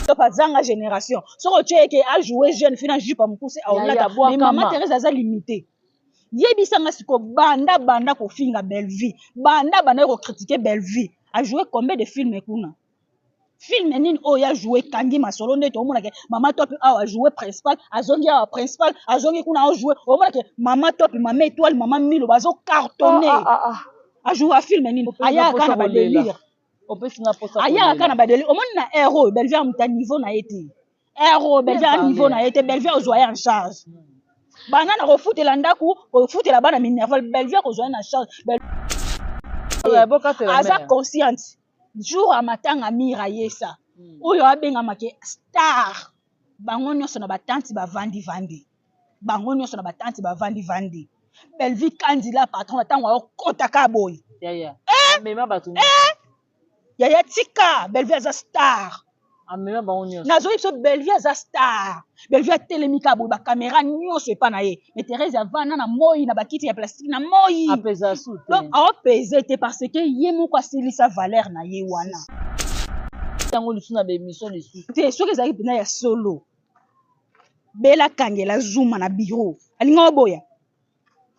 Top azanga génération. Soki otie ye ke ajoue jeune fille na jupe ya mokuse, aolata. Mais mama Thérèse aza limité. Yebisanga siko, banda banda kofinga Bellevue, banda banda kocritiquer Bellevue, ajoue combien de film kuna? Film nini oyo ajoue kangi masolo nde tomonake mama Top awa ajoue principal, azongi awa principal, azongi kuna ajoue, omonake mama Top, mama Étoile, mama Milo bazocartonne. Ah, ah, ah. Ajoue film nini? Ayaka na badélire, ayaka kaka na badélire. Omoni na aire oyo Bellevue amuta niveau na ye te. Aire oyo Bellevue a niveau na ye te. Bellevue ozwa ye en charge banda na kofutela ndako, kofutela bana minerval. Bellevue akozwa ye na charge, aza consciente. Jour ya matanga Mira yesa oyo abengamake star, bango nyonso na batanti bavandi-vandi, bango nyonso na batanti bavandi-vandi. Bellevue kandila patron ntango aokotaka boye. Yaya, tika, Bellevue aza star. Nazoyi biso, Bellevue aza star. Bellevue atelemi kaka boye, bacaméra nyonso epa na ye. Mais Thérèse avanda na moi na bakiti ya plastique na moi, donc aopese te parce que ye moko asilisa valeur na ye wana. Yango lisusu na baémission lisusu. Te, soki ezalaki mpenza ya solo, Bela kangela Zuma na bureau, alinga oboya,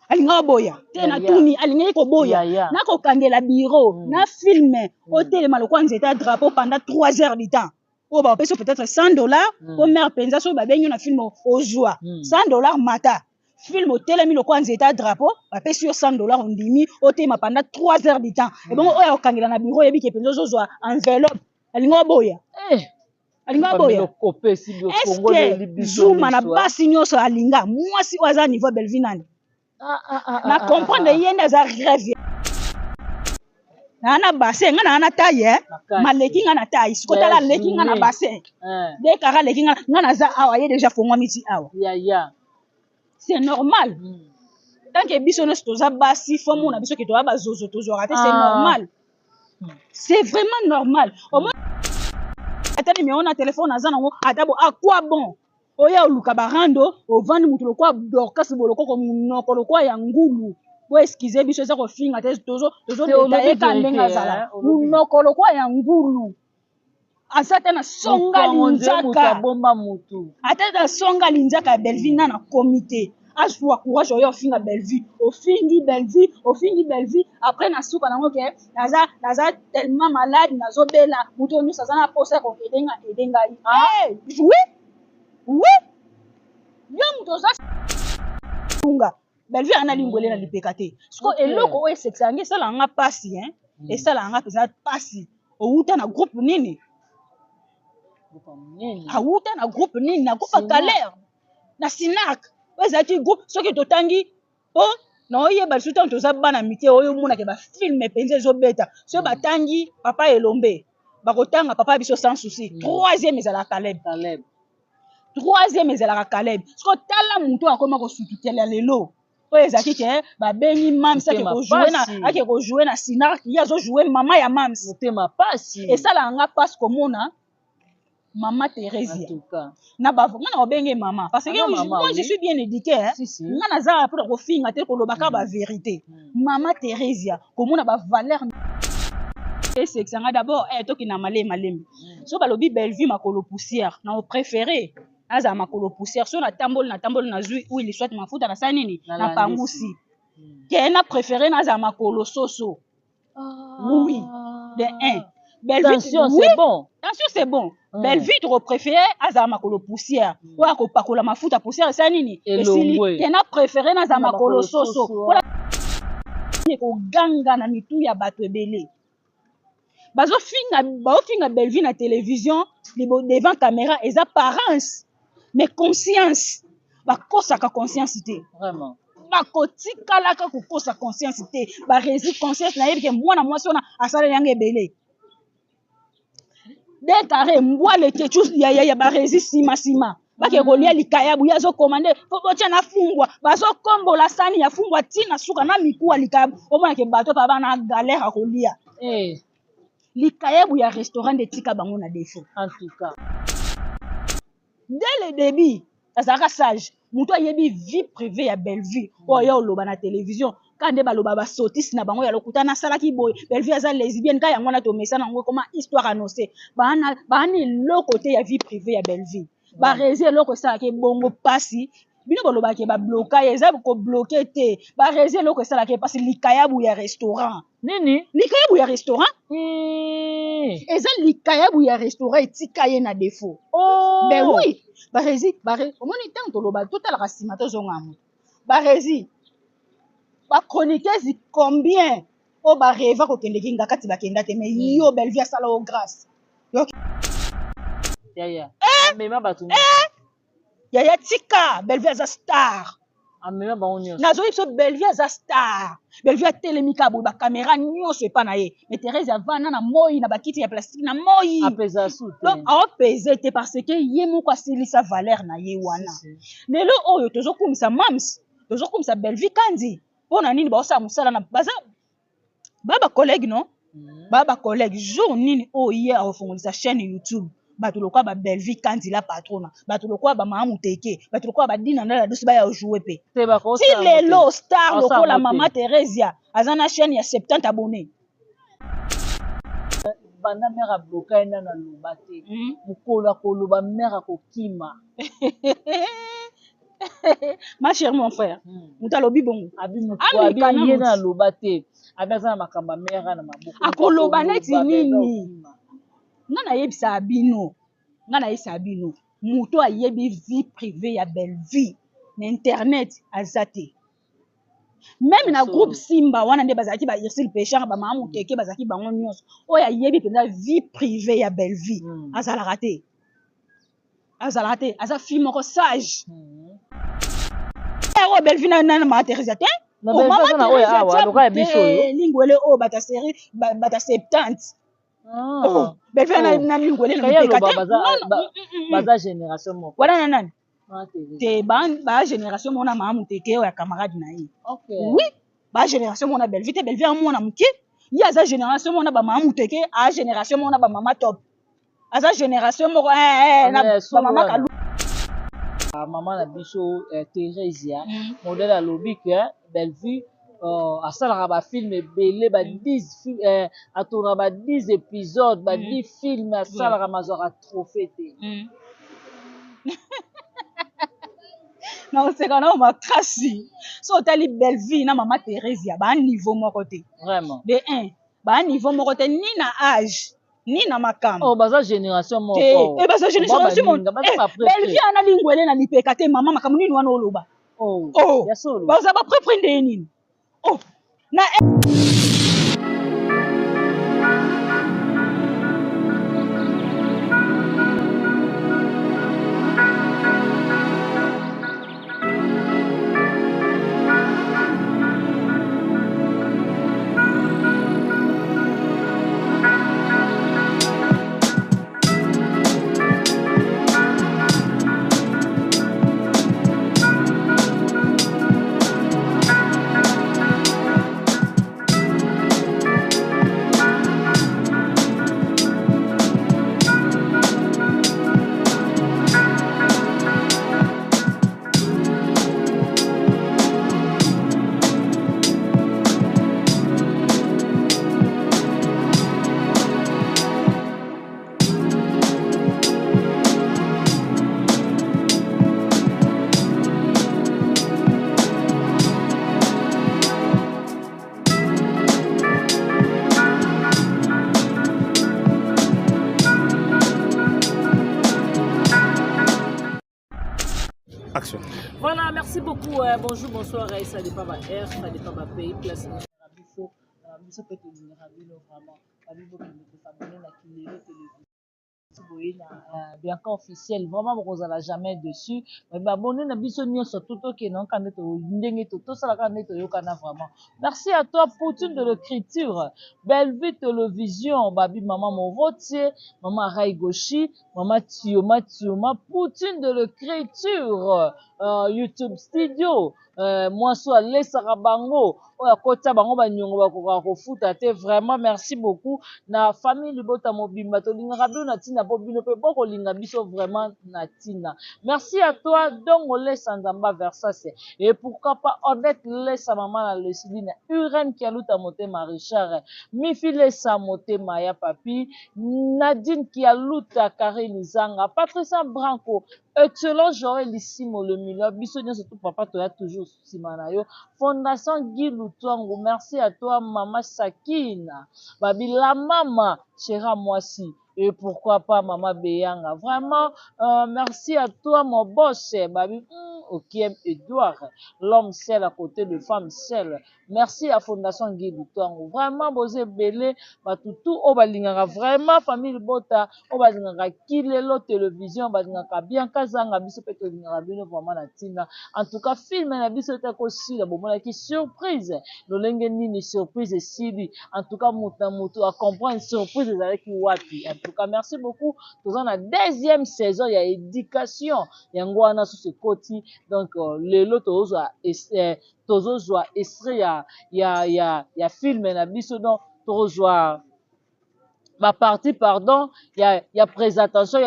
alinga oboya te. Natuni, alingaki koboya nakokangela bureau na film, otelema lokwa nzete ya drapeau pendant 3 heures du temps oyo bapesi peut-être 100 $? Po mare mpenza, soki babengi yo na film, ozwa 100 $. Mata film, otelemi lokwa nzete ya drapeau, bapesi yo 100 $, ondimi otelema pendant 3 heures du temps. Ebongo oyo akokangela na bureau, oyebi ke mpenza ozozwa enveloppe, alingi oboya? Alingi aboya? Est-ce Zuma na basi nyonso alinga mwasi oyo aza niveau Bellevue nani? Na comprendre ye nde aza rêve naa na bassin. Nga naa na taille, maleki nga na taille. Siko tala, aleki nga na bassin de kaka, aleki nga. Nga naza awa, ye déjà fongwami ti awa. C'est normal, tant que biso nyonso toza basi, fo mona biso ke toza bazozo, tozwaka te. C'est normal, c'est vraiment normal. Ata numéro na telefone aza nango, ata bo à quoi bon oya oluka barando, ovandi motu lokwa Dorcas Bolokoko, monoko lokwa ya ngulu. Bo excuse biso, eza kofinga te, tozodétailler ka ndenge azala, monoko lokwa ya ngulu. Aza te na songa linzaka, ata na songa linzaka ya Bellevue na nakomi te. Azwa courage oyo ofinga Bellevue, ofingi Bellevue, ofingi Bellevue, après na suka nango ke naza tellement malade, nazobela, moto oyo nyonso aza na posa ya koaider nga, aide ngai. Oui, yo moto oza lunga Bellevue ana lingwele na lipeka te. Siko eloko oyo esekisaka nga, esalaka nga mpasi, esalaka nga mpenza mpasi. Owuta na groupe nini? Awuta na groupe nini? Na groupe ya na Sinac oyo ezalaki groupe, soki totangi mpo na oyeba lisusu, ntango toza bana mike, oyo omonake bafilm mpenza ezobeta, soki batangi papa Elombe, bakotanga papa biso Sans Souci, troisième ezalaka Caleb. Troisième ezalaka Caleb. Siko tala motu akoma kosutukela lelo oyo ezalaki ke babengi Mams ake kojouer na Sinark, ye azojouer mama ya Mams. Motema pasi. Esalaka nga mpasi komona mama Thérésia na bavo. Nga na kobenge mama parce que moi je suis bien éduqué, hein? Nga naza mpona kofinga te, koloba kaka bavérité. Mama Thérésia, komona bavaleur esekisa nga d'abord. Tokenda malemi malemi. So balobi Bellevue makolo poussière, na opréféré nazala makolo poussière. So natamboli, natamboli, nazwi huile soit mafuta, nasali nini, napangusi ke na préféré nazala makolo soso. Oui, de un Bellevue, tension, oui, c'est bon. Tension, c'est bon. Bellevue tokopréféré azala makolo poussière oyo akopakola mafuta, poussière esali nini, esili. Ke na préféré nazala makolo soso ekoganga na mitu ya bato ebele. Bazofinga, baofinga Bellevue na télévision, devant caméra eza apparence, mais conscience bakosaka conscience te. Bakotikalaka kokosa conscience te. Baresi conscience, nayebi ke mwana mwasi wana asaleli yango ebele de carré mbwa lekecu ya baresi nsima nsima bake kolia likayabu. Ye azokoma nde fo botia na fumbwa, bazokombola sani ya fumbwa ntina suka na mikuwa likayabu. Omonake bato pa bana galère ya kolia likayabu ya restaurant nde etika bango na défaut. En tout cas. Dès le début azalaka sage. Moto ayebi vie privée ya Bellevue oyo aya oloba na télévision. Ka nde baloba ba sotise na bango ya lokuta nasalaki boye Bellevue aza lesbienne ka yango wana tomesana yango ekoma histoire annoncee baana baana eloko te ya vie privee ya Bellevue ba resi eloko esalaka ebongo pasi bino bolobaka ke ba bloka ye eza ko bloque te ba resi eloko esalaka ye pasi likayabu ya restaurant nini likayabu ya restaurant eza likayabu ya restaurant etika ye na defaut oh. ben oui barezi bare omoni ntango toloba totalaka nsima tozonga moto barezi ba chroniqueuse combien oyo ba reva kokende kingakati bakenda te mais mm. yo Bellevue asala yo grâce yaya eh? amema bato eh? yaya tika Bellevue aza star amema bango nyonso nazoyi biso Bellevue aza star Bellevue atelemi kaka boye bakamera nyonso epa na ye mais Therese avanda na moi na bakiti ya plastique na moi apeza su te donc aopese te parce que ye moko asilisa valeur na ye wana lelo oyo tozokumisa mams tozokumisa Bellevue Kandi mpo na nini baosala mosala na baza ba ba collègue non mm. ba ba collègue jour nini oyo ye akofungolisa chaîne YouTube bato lokola ba Bellevue Kandi la patrona bato lokola ba mama Muteke bato lokola ba Dina Ndala Dusi baya jouer pe ti lelo star lokola mama Theresia aza na chaîne ya 70 abonnés banda mare abloka ye nano aloba te hmm. mokolo akoloba mare akokima ma chère mon frère hmm. moto alobi bongo abi ye na aloba te abi aza na makambo ya mare na maboko akoloba neti nini nga nayebisaka bino nga nayebisaka bino moto ayebi vie privée ya bellevue na internet aza te meme na groupe simba wana nde bazalaki ba ursile pechard ba mama muteke bazalaki bango nyonso oyo ayebi mpenza vie privée ya bellevue mm. azalaka te azalaka te aza fille moko sage mm. oyo bellevue na na mama theresia te oh, mama theresia lingwele oyo bata série bata 70 ah. oh, bellevue na oh. na lingwele na mipeka te baza génération moko wana na nani te ba génération moko na mama muteke oyo ya camarade na ye oui ba génération moko na bellevue te bellevue amona moke ye aza génération moko na bamama muteke a génération moko na bamama top aza génération moko eh, eh, na bamama kalu mama na biso eh, Theresia mm. modèle alobi que Bellevue euh, asalaka bafilme ebele ba 10 mm. eh, atournaka ba 10 épisodes ba 10 mm. filme asalaka mazwaka trophée te mm. nakoseka nao makasi so otali bellevue na mama theresia ba niveau moko te vraiment de un ba niveau moko te ni na age ni na makambo oh, baza génération moko te eh, baza génération moko eh, bellevue ana lingwele na lipeka te mama makambo nini wana oloba oh, oh. ya solo baza ba prepre ndeye nini oh na Action. Voilà, merci beaucoup. Euh, bonjour, bonsoir. Ça dépend ma heure, ça dépend ma pays. Place biso, biso peut bino vraiment. Babi bokende kosabone na Kilelo Television boye na euh, Bianca officiel vraiment bokozala jamais dessus babone na biso nyonso to tokende oka nde ndenge tosalaka nde toyokana vraiment merci à toi Poutine de l'écriture Bellevue Télévision babi mama Morotie mama Ray Goshi mama Tioma Tioma Poutine de l'écriture euh, YouTube Studio. Mwasi oyo alesaka bango, oyo akotisa bango baniongo bakokaka kofuta te. Vraiment merci beaucoup na famille libota mobimba, tolingaka bino na ntina mpo bino mpe bokolinga biso vraiment na ntina. Merci à toi Dongo Lesa Nzamba Versace et pourquoi pas Odette Lesa mama na Lesilina, Urene Kialuta Motema, Richard Mifi Lesa Motema ya Papi, Nadine Kialuta, Karine Zanga, Patricia Branco, Excellent Joël Lisimo le million, biso nyonso tout papa toya toujours nsima na yo. Fondation Guy Lutuangu, merci à toi mama Sakina Babila, mama Chera Mwasi et pourquoi pas mama Beyanga. Vraiment merci à toi mon boss Babi Okiem Edouard, l'homme seul à côté de femme seule. Merci à Fondation Guy Lutuangu. Vraiment boza ebele bato tout oyo balingaka vraiment famille libota, oyo balingaka Kilelo télévision, balingaka Bianca Zanga, biso mpe tolingaka bino vraiment na ntina. En tout cas film na biso ete kosila, bomonaki surprise lolenge nini surprise esili. En tout cas moto na moto acomprendre surprise ezalaki wapi. En tout cas merci beaucoup. Toza na deuxième saison ya éducation, yango wana susu ekoti. Donc lelo tozozwa extrait ya film na biso. Donc tozwa bapartie, pardon, ya présentation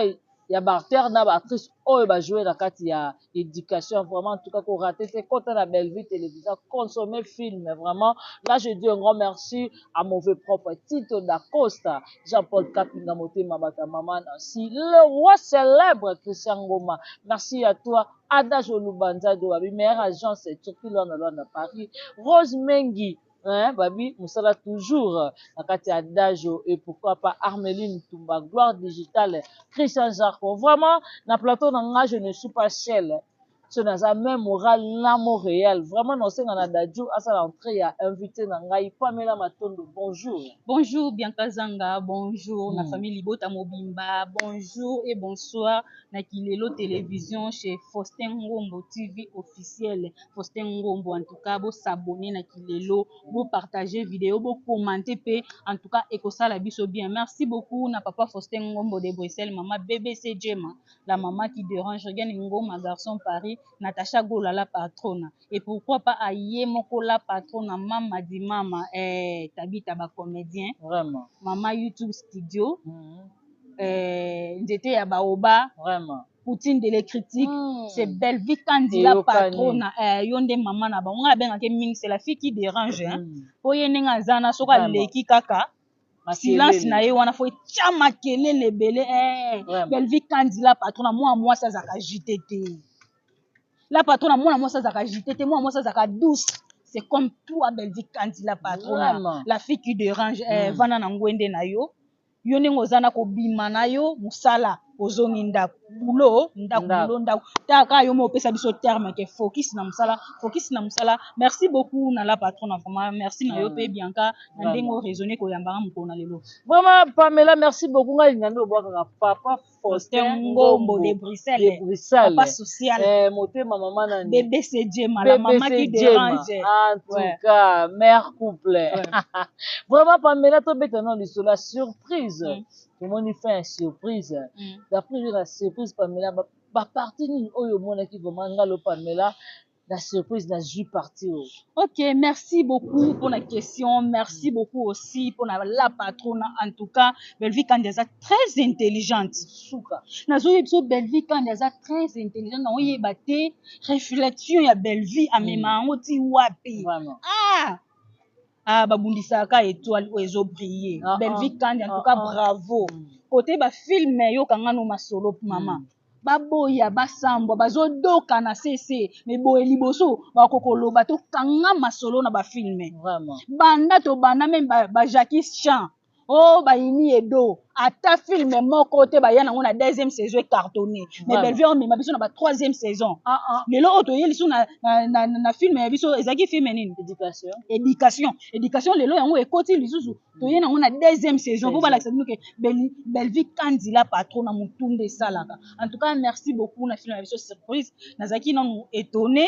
ya baacteur na baactrice oyo bajoue na kati ya éducation. Vraiment, en tout cas korater te, kota na Bellevue Télévision, consommer film. Vraiment là je dis un grand merci à mauvais propre Tito Dacosta, Jean-Paul Kapinga Motema Bata, Mama Nancy, le roi célèbre Christian Ngoma. Merci à toi Adage Olubanzado Babi, meilleure agence Turquie Luanda Luanda Paris, Rose Mengi, hein, Babi Moussala toujours na kati ya Adagio et pourquoi pas Armeline Tumba, Gloire Digitale, Christian Jarko. Vraiment na plateau na nga je ne suis pas seul, so naza même moral na Montréal. Vraiment naosenga na Dadju asala entrée ya invité na ngai Pamela Matondo. Bonjour. Bonjour Bianca Zanga, bonjour na famille libota mobimba, bonjour et bonsoir na Kilelo Télévision chez Faustin Ngombo TV officiel. Faustin Ngombo, en tout cas bo s'abonner na Kilelo, bo partager vidéo, bo commenter pe, en tout cas ekosala biso bien. Merci beaucoup na papa Faustin Ngombo de Bruxelles, maman BBC Jema, la maman qui dérange, Regan Ngoma garçon Paris, Natacha Gola la patrona et pourquoi pas aye moko la patrona mama di mama Tabita ba comédien. Vraiment. Mama YouTube studio. Nzete ya baoba. Vraiment. Poutine de les critiques, c'est Bellevue Kandi la patrona, yo nde mama na bango, nga nabengaka mingi c'est la fille qui dérange, hein. Po ye ndenge aza na soki aleki kaka silence na ye wana fo etya makelele ebele. Bellevue Kandi la patrona, mwana mwasi azalaka agité te. La patrona, mwana mwasi azalaka agité te, mwana mwasi azalaka douce. C'est comme toi Bellevue Kandi la patrona, la fille qui dérange. Vanda na ngwende na yo, yo ndenge oza na kobima na yo mosala, ozongi ndako, boulot ndako, boulot ndako, taka yo mo opesa biso terme ke focus na mosala, focus na mosala. Merci beaucoup na la patrona, vraiment merci na yo mpe Bianca na ndenge oraisonne koyambaka mokolo na lelo. Vraiment Pamela, merci beaucoup. Ngai linga nde obwakaka papa Faustin Ngombo de Bruxelles, de Bruxelles, papa social, motema mama nani, BBC Djema, la maman qui dérange. En tout cas mère couple. Vraiment Pamela, tobeta na lisolo ya surprise. Tomoni fin ya surprise. D'après la surprise Pamela, bapartie nini oyo omonaki vraiment ngalo Pamela la surprise nazwi partie oyo? Ok, merci beaucoup pour la question. Merci beaucoup aussi pour la patrona. En tout cas, Bellevue Kandi est très intelligente. Suka. Nazoyebi biso Bellevue Kandi aza très intelligente. Naoyeba te réflexion ya Bellevue amema yango ti wapi. Vraiment. Ah ah, babundisaka étoile oyo ezobrille. Bellevue Kandi, en tout cas bravo. Côté bafilm eyokanga no masolo mama. Baboya basambwa bazodoka na sese me boye liboso bakokoloba tokanga masolo na bafilm. Banda tobanda même ba Jackie Chan oh bayini edo ata film moko te baya nango na deuxième saison ecartonné, mais Bellevue omema biso na ba troisième saison. Lelo oyo toye liso na film ya biso, ezalaki film nini? Éducation. Éducation, éducation. Lelo yango ekoti lisusu, toye nango na deuxième saison po balakisa bino ke Bellevue Kandi la patrona motunda esalaka. En tout cas merci beaucoup na film ya biso surprise. Nazalaki nanu étonné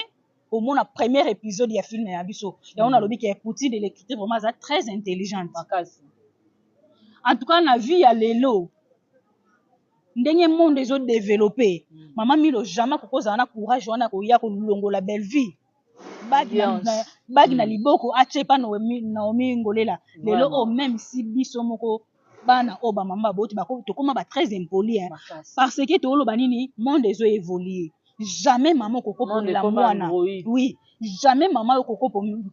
komona premier épisode ya film ya biso yango. Nalobi ke Poutine de l'écriture vraiment aza très intelligente. Makasi. En tout cas na vie ya lelo ndenge monde ezodéveloppe, mama Milo jamais akokozala na courage wana koya kolongola Bellevue. Bague na liboko atie pa Naomi Ngolela. Lelo oyo, même si biso moko bana oyo bamama baboti, tokóma ba très impoli, hein, parce que tooloba nini? Monde ezo évoluer. Jamais mama okokoponela mwana, oui, jamais mama oyo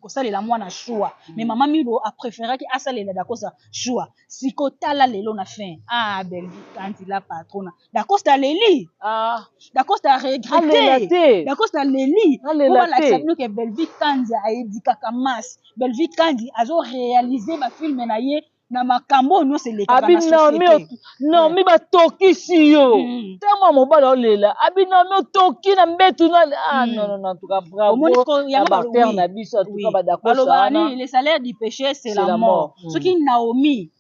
kosalela mwana choix. Mais mama Milo apréféraki asalela Dacosta choix. Sikotala lelo na fin, ah, Bellevue Kandi la patrona, Dacosta aleli. Ah. Dacosta aregretter, Dacosta aleli po balakisa bino ke Bellevue Kandi aéduquaka masse. Bellevue Kandi azoréaliser bafilms na ye na makambo oyo nyonso elekaka na société. Naomi, batokisi yo ntango mobali aolela, abi Naomi otoki na mbetu na, ah non, non, en tout cas bravo na baacteur na biso, en tout cas badakosa. Balobaka nini? Le salaire du péché, c'est la mort. Soki Naomi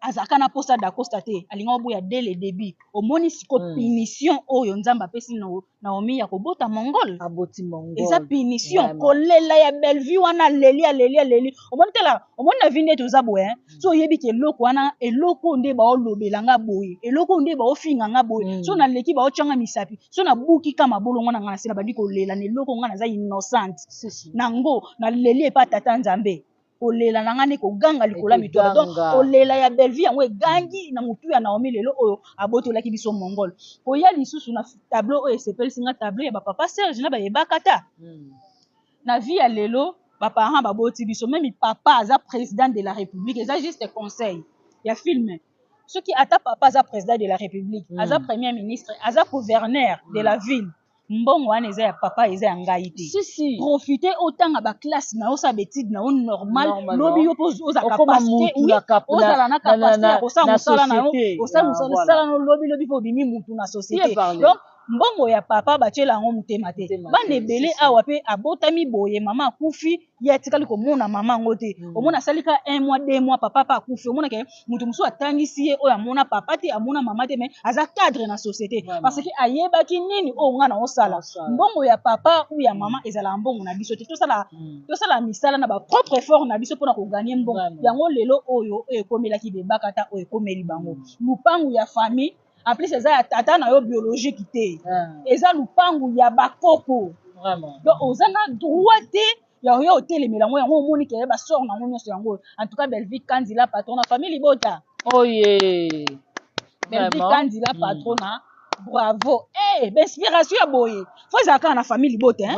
azalaka na posa Dacosta te, alinga oboya dès le début. Omoni siko punition oyo Nzambe apesi Naomi ya kobota Mongol. Aboti Mongol. Eza punition. Kolela ya Bellevue wana, aleli, aleli, aleli. Omoni, tala, omoni na vie nde toza boye. So oyebi ke eloko wana, eloko nde baolobela nga boye, eloko nde baofinga nga boye, so naleki baotyanga misapi, so nabuki ka mabolongo na nga na se, na bandi kolela na eloko nga naza innocente nango, naleli epa tata Nzambe. Kolela na nga nde koganga likolo ya mito. Donc kolela ya Bellevue yango egangi na motu ya Naomi. Lelo oyo abotolaki biso Mongol. Koya lisusu na tableau oyo esepelisi nga, tableau ya bapapa Serge na bayebaka ta na vie ya lelo. Baparent baboti biso, même papa aza président de la République, eza juste conseil ya film. Soki ata papa aza président de la République, aza premier ministre, aza gouverneur de la ville, mbongo wana eza ya papa, eza ya ngai te. Si, si. Profite otanga baclasse na yo, osala baétude na yo normal. Lobi yo mpo oza capacité, ozala na capacité ya kosala mosala na yo, osala mosala na yo, lobi lobi mpo obimi mutu na société. Donc mbongo ya papa, batiela yango motema te. Bana ebele awa mpe abotami boye, mama akufi, ye atikali komona mama yango te. Omona asali ka un mois, 2 mois, papa mpe akufi. Omonake moto mosusu atangisi ye oyo amona papa te, amona mama te, mais aza cadre na société parce que ayebaki nini oyo nga na osala. Mbongo ya papa ou ya mama ezalaka mbongo na biso te. Tosala misala na bapropre effort na biso mpona kogagner mbongo yango. Lelo oyo, oyo ekomelaki bebaka ta, oyo ekomeli bango, lupangu ya famille, en plus eza ya tata na yo biologique te, eza lupangu ya bakoko. Donc oza na droit te ya oyo otelemela yango. Yango omoni ke basort nango nyonso yango. En tout cas, Bellevue Kandi la patrona, famille libota. Oye. Bellevue Kandi la patrona, bravo. Eh, bainspiration ya boye fo ezalaka kaka na famille libota.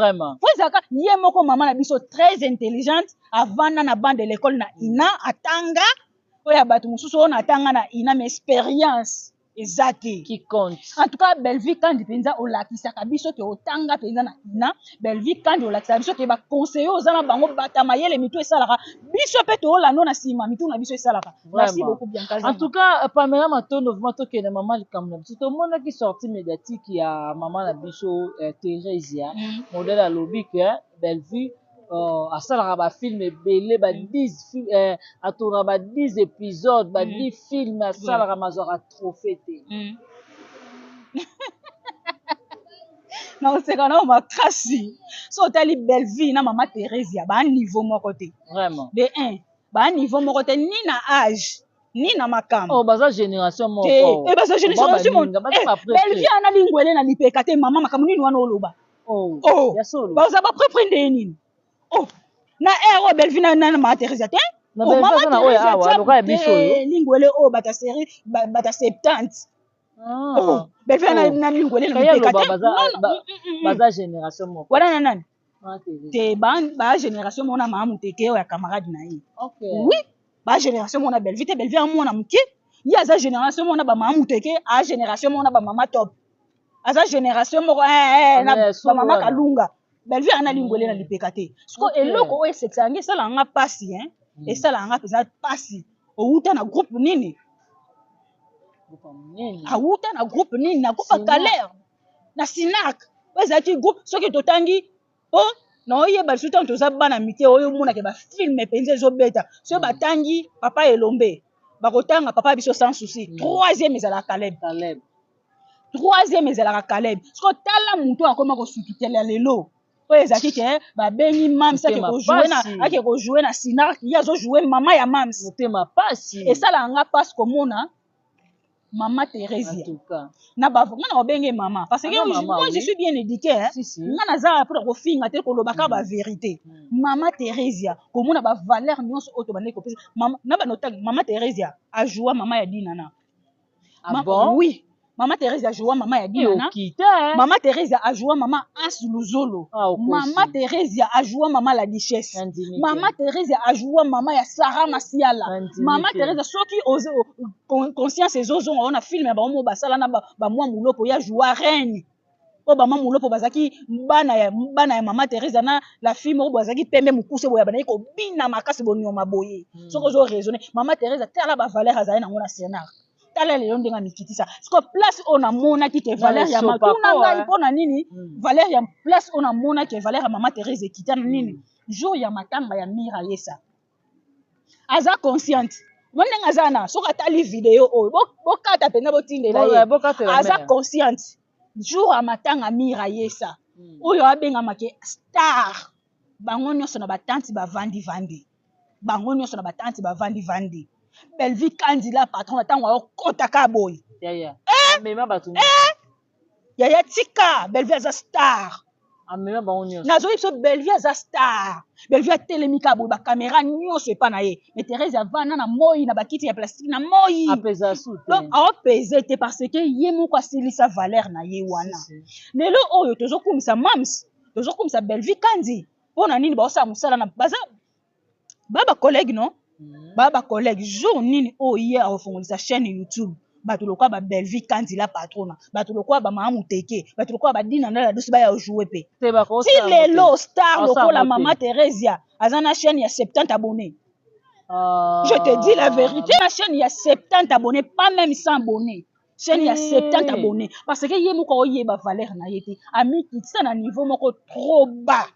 Fo ezalaka ye moko mama na biso, très intelligente, avanda na banc de l'école na ina, atanga oyo ya bato mosusu oyo natanga na ina, mais expérience eza te. Qui compte. En tout cas, Bellevue Kandi mpenza olakisaka biso ke otanga mpenza na ina. Bellevue Kandi olakisaka biso ke baconseiller oza na bango, bata mayele, mitu esalaka. Biso mpe toolanda na nsima, mitu na biso esalaka. Merci beaucoup, Bianca. En tout cas, Pamela Matondo, vraiment tokende mama likambo na biso. Tomonaki sortie médiatique ya mama na biso Thérésia. Modèle alobi ke Bellevue asalaka bafilm ebele, ba 10, atournaka ba 10 épisode, ba 10 film asalaka, mazwaka trophée te. Naoseka nao makasi. So otali Bellevue na mama Thérésia, baa niveau moko te. Vraiment. De un, baa niveau moko te, ni na âge ni na makambo. Oh, baza génération moko. Te, baza génération. Bellevue ana lingwele na lipeka te. Mama, makambo nini wana oloba? Oh, oh. Ya solo. Baza baprepre nde nini? Oh, na ere oyo Bellevue na mama Thérésia te. Mama Thérésia, lingwele oyo bata série bata 70. Oh, Bellevue na lingwele na lipeka te. Baza génération moko. Wana na nani te? Ba génération moko na mama Moteke oyo ya camarade na ye. Oui, ba génération moko na Bellevue te. Bellevue amwana moke, ye aza génération moko na bamama Moteke, a génération moko na bamama Top, aza génération moko na bamama Kalunga. Bellevue ana lingwele na lipeka te. Siko eloko oyo esekisaka nga, esalaka nga mpasi, esalaka nga mpenza mpasi, owuta na groupe nini? Awuta na groupe nini? Na groupe ya Kaler na Sinac oyo ezalaki groupe. Soki totangi po naoyeba lisusu, ntango toza bana mike, oyo omonake bafilm mpenza ezobeta, soki batangi papa Elombe, bakotanga papa biso Sans Souci, troisième ezalaka Caleb. Caleb. Troisième ezalaka Caleb. Siko tala motu akoma kosutukela lelo oyo ezalaki ke babengi Mams ake kojouer na Sinark, ye azojouer mama ya Mams. Motema pasi. Esalaka nga mpasi komona. Mama Theresia na ba nga na obenge mama parce que moi je suis bien éduqué, hein. Si, si. Nga naza mpona kofinga te, kolobaka ba vérité. Mama Theresia, komona ba valeur nyonso oyo tobandaki kopesa na banotaki, mama Theresia ajoua mama ya Dinana. Ah bon? Oui, mama Theresia ajoua mama ya Dinana. Okita. Mama Theresia ajoua mama As Luzolo. Ah, okosi. Mama Theresia ajoua mama la Duchesse. Nandimi te. Mama Theresia ajoua mama ya Sara Masiala. Nandimi Mama te. Theresia, soki conscience ezozonga wana, film ya bango mo basala na bamwa Mulopo, ya joua reine oyo bama Mulopo bazalaki bana ya mama Theresia na la fille moko boye azalaki pembe, mokuse boye, bandaki kobina makasi, bonyoma boye. Soki ozo raisonner, mama Theresia, tala ba valeur azali nango na scénar, tala lelo ndenge amikitisa. Siko place oyo namonaki ke valeur ya esopa tuna po, ngai hein. mpo na nini valeur ya place oyo namonaki valeur ya mama Therese ekita na nini? Jour ya matanga ya Mira Yesa, aza consciente mo ndenge aza na, soki atali video oyo, bokata mpenza, botindela ye. Bokatela Aza mère. consciente, jour ya matanga Mira Yesa, oyo abengamake star, bango nyonso na batanti bavandi-vandi, bango nyonso na batanti bavandi-vandi. Belvi Kandila, patron, na ntango aokɔtaka boye. Yaya amema bato nyonso. Yaya, tika, Belvi aza star. Amema bango nyonso. Nazoyebi biso, Belvi aza star. Belvi atelemi kaka boye, bakamera nyonso epa na ye, mais Therese avanda na moi na bakiti ya plastique na moi. Apeza su te. Donc aopese te parce que ye moko asilisa valeur na ye wana. Si, si. Lelo oyo tozokumisa mams, tozokumisa Belvi Kandi mpo na nini? Baosala mosala na baza ba collègue, non? Ba collègue, jour nini oyo ye akofungolisa chaîne YouTube, bato lokola babelvi Kandila patrona, bato lokola bamama Muteke, bato lokola badina ndala dusi, baya ojouer mpe? Te, Ti bakosala lelo star Osala lokola ngo te. Mama Theresia aza na chaîne ya 70 abonnés. Ah. Je te dis la vérité, na chaîne ya 70 abonnés, pas même 100 abonnés, chaîne ya 70 abonnés, parce que ye moko aoyeba valeur na ye te, amikitisa na niveau moko trop bas.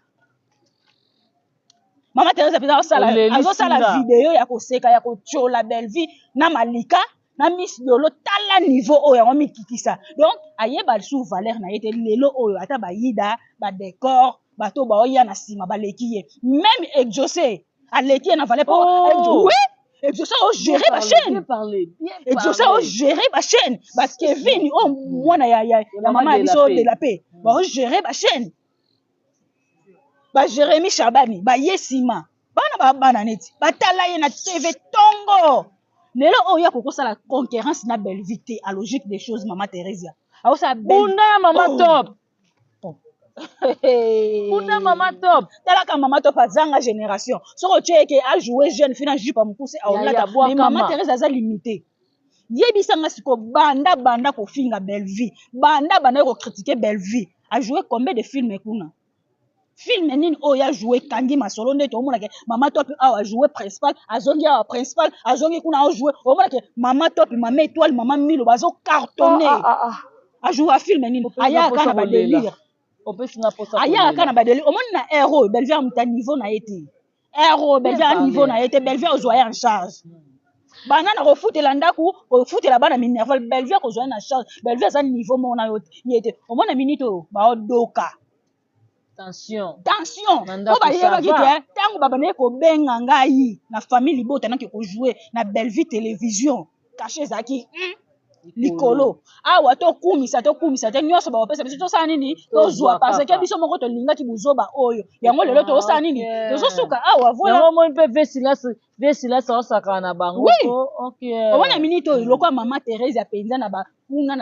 Mama Therese mpenza azosala Olelisi azosala nga. video ya koseka, ya kotiola Bellevie na Malika na Miss Lolo. Tala niveau oyo yango mikitisa. Donc ayeba lisusu valeur na ye te. Lelo oyo ata bayida badécor, bato baoya na nsima baleki ye, même Exaucé aleki ye na valeur po. Oh. Oui, Exaucé ogérer bachaîne. Bien parlé, bien Exaucé parlé. ogérer bachaîne, bakevin oyo mwana ya mama mama ya de la biso paix. De la paix, baogérer bachaîne, baJérémi Chabani baye nsima, bana babana neti batala ye na TV ntongo. Lelo oyo akokosala concurrence na Bellevue te. À logique des choses, mama Thérésia aosala Bunda ya mama Oh. Top, bunda mama Top. Talaka mama Top, azanga génération. Soki otie eke ajoue jeune fille na jupe ya mokuse, aolata. Ya, bwakama. Mais mama Thérèse aza limité. Yebisanga siko, banda banda kofinga Bellevue, banda banda kocritiquer Bellevue, ajoue combien de film kuna? Film nini oyo ajoue kangi masolo nde tomonake mama Top awa ajoue principal, azongi awa principal, azongi kuna ajoue, omonake mama Top, mama Étoile, mama Milo bazocartonne? Ah, ah, ah. Ajoue film nini? Opesi nga Ayaka posa na kolela. badélire. Opesi nga posa Ayaka kolela. na badélire. Omoni na aire oyo, Bellevue amuta niveau na ye te. Aire oyo, Bellevue a parlé. niveau na ye te. Bellevue ozwa ye en charge banda na kofutela ndako, kofutela bana minerval. Bellevue akozwa ye na charge. Bellevue aza niveau moko na yo ye te. Omona minute oyo baodoka Tension. Tension. Na Po ndako, bayebaki ça va. ke ntango babandaki kobenga ngai na famille libota, naki kojouer na Bellevue Télévision, cachet ezalaki likolo. Awa tokumisa, tokumisa te, nyonso bakopesa biso, tosala nini? Tozwa. Tozwa Parce que kaka. biso moko tolingaki buzoba oyo yango. Lelo tozosala nini? Tozosuka awa, voilà. Yango omoni mpe Vesilas aosakana na bango. Oui. Po ok. Omona minute oyo, lokola mama Therese mpenza na bakuna